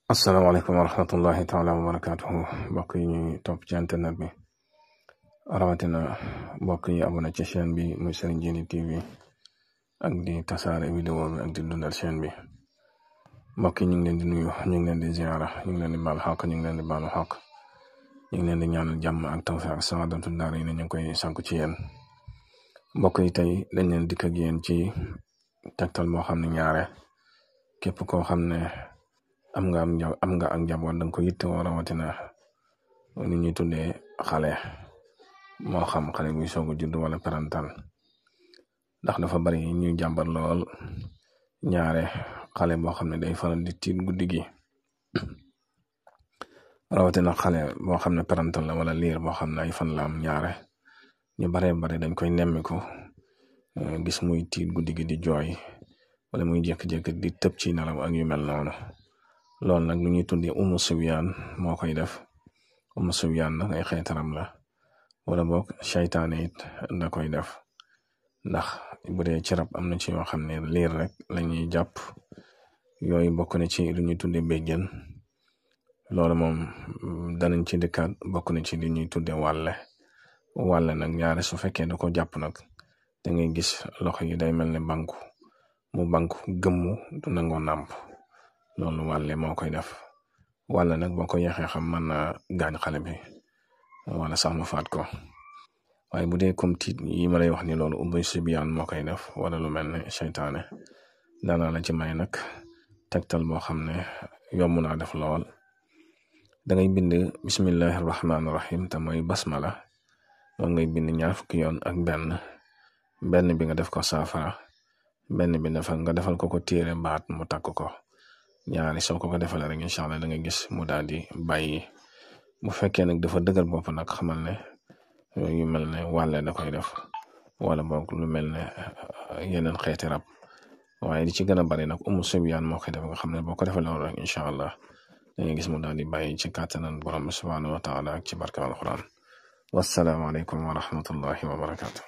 asalaamaaleykum wa rahmatullahi taala wa barakatuhu mbokk yi ñuy topp ci internet bi rawatina mbokk yi abonné ci chaîne bi muy Serigne Djily TV ak di tasaare vidéo bi ak di dundal chaîne bi mbokk yi ñu ngi leen di nuyu ñu ngi leen di ziara ñu ngi leen di baal xaq ñu ngi leen di baalu xaq ñu ngi leen di ñaanal jàmm ak tawfeex ak saadatu daara yi ne ñu ngi koy sànku ci yéen mbokk yi tey dañ leen dikk ak yéen ci tegtal boo xam ne ñaare képp koo xam ne am nga ak njaboot danga ko yittewoo rawatina ni ñuy tuddee xale moo xam xale buy soog a judd wala parental ndax dafa bari ñuy jàmbar lool ñaare xale boo xam ne day faral di tiit guddi gi rawatina xale boo xam ne parental la wala liir boo xam ne ay fan la am ñaare ñu baree bari dañ koy nemmiku gis muy tiit guddi gi di jooy wala muy jékki-jékki di tëb ci nelaw ak yu mel noonu loolu nag lu ñuy tuddee umu sibyaan moo koy def umu sibyaan nag ay xeetaram la wala boog seytaane it da koy def ndax bu dee ci rab am na ci yoo xam ne liir rek lañuy jàpp yooyu bokk na ci lu ñuy tuddee béjjën loolu moom danañ ci dikkaat bokk na ci li ñuy tuddee wàlle nag ñaare su fekkee da ko jàpp nag da ngay gis loxo yi day mel ne banku mu banku gëmmu du nangoo nàmp loolu wàlle moo koy def wàlle nag boo ko yeexee xam mën na gaañ xale bi wala sax mu faat ko waaye bu dee comme tiit yi ma lay wax ni loolu ubbi sibyaan moo koy def wala lu mel ne seytaane daanaa la ci may nag tegtal boo xam ne yomb naa def lool da ngay bind bismillahi rahmaani rahim te mooy basmala moom ngay bind 20 fukki yoon ak benn bi nga def ko saafara benn bi nga defal ko téere baat mu takk ko ñaari soo ko defalee rek incha allah da nga gis mu daal di bàyyi bu fekkee nag dafa dëgër bopp nag xamal ne yu mel ne wàlle da koy def wala boog lu mel ne yeneen xeeti rab waaye li ci gën a bari nag umu sibyaan moo koy def nga xam ne boo ko defee loolu rek incha allah da nga gis mu daal di bàyyi ci kàttanan borom subhanahu wa taala ak ci barke alquran wasalaamaaleykum wa rahmatullahi wa barakatu